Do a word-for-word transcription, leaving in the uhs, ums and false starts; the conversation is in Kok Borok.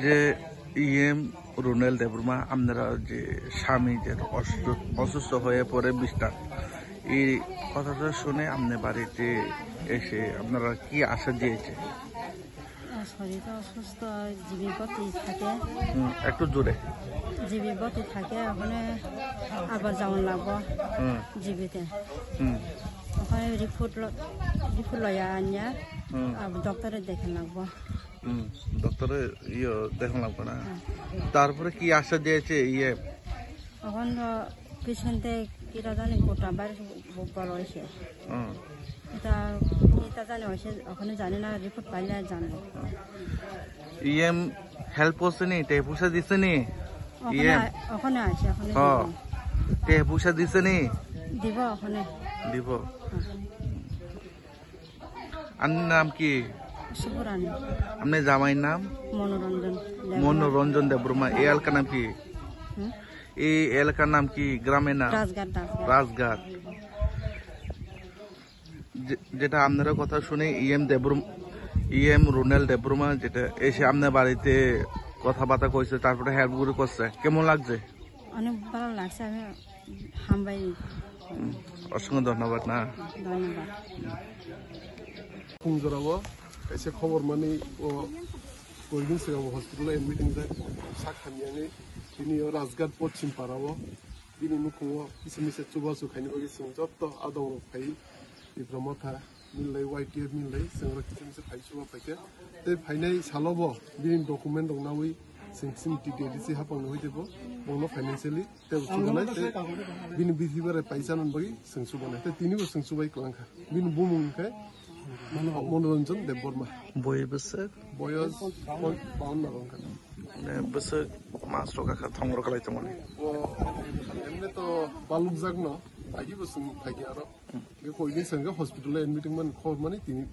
যে ইএম রুনেল দেববর্মা আপনারা যে স্বামী যে অসুস্থ, অসুস্থ হয়ে পড়ে বিছনাত, এই কথাটা শুনে আপনি বাড়িতে এসে আপনারা কি আশা দিয়েছে? শরীরটা অসুস্থ, জিবি ভর্তি থাকে। হুম, একটু জোরে। জিবি ভর্তি থাকে, ওখানে আবার যাওয়ান লাগবো। হুম। জিবিতে। হুম। ওখানে রিপোর্ট ল-, রিপোর্ট লইয়া আনিয়া হুম। আবার ডক্টরে দেখে লাগবো। হুম, ডক্টরে ইয়ে দেখে লাগবো না। হুম। তারপরে কি আশা দিয়েছে ইয়ে? এখন তো পেশেন্টে কিটা জানি গোটা বাইরে বড় হয়েছে। হুম। এটা কিটা জানি হয়েছে, ওখানে জানি না, রিপোর্ট পাইলে জানবো। ইএম হেল্প করছে নি? তে পয়সা দিছে নি? ওখানে ইএম? আ-, ওখানে আছে, ওখানে হ। দিব। তে পয়সা দিছে নি? দিব ওখানে। দিব। হুম। আপনার নাম কি? শুভরানী। আপনার জামাইর নাম? মনোরঞ্জন দেববর্মা। মনোরঞ্জন দেববর্মা। এই এলাকার নাম কি? হুম? এই এলাকার নাম কি? গ্রামের নাম? রাজঘাট, রাজঘাট। রাজঘাট। যে-, যেটা আপনারা কথা শুনে ইএম দেববর্ম-, ইএম রুনেল দেববর্মা যেটা এসে আপনার বাড়িতে কথাবার্তা কইছে, তারপরে হেল্প করে করছে, কেমন লাগছে? অনেক ভালো লাগছে, আমি হামবাই। হুম, অসংখ্য ধন্যবাদ না। ধন্যবাদ। Phungjorao kaisa khobor mani o koidin swkang hospital o admit wngjak sak hamyani tini o Rajghat Pochim Para o bini nukhungo kisa misa chubachu khaini bagwi chwng joto adongrok phai Tipra Motha milai Y T F milai chwng rok kisa misa phai chuba phaikha tei phainai salo bo bini document rok nawi chwng chini T T A D C hapang nwi teibo bono financially tei chubanai tei bini bithi bare paisa nang bagwi chwng chubanai tei tini bo chwng chubai kwlangkha. Bini bumung khe Manoranjan Debbarma. Boyos bwswk? Boyos bawanna wngkha. Mane bwswk mas rok kha thongro kwlai tongmani. O emne to balukjakno, agi bo chwng agi aro. Ge koini sengge hospital admit wngmani khobor mani tini.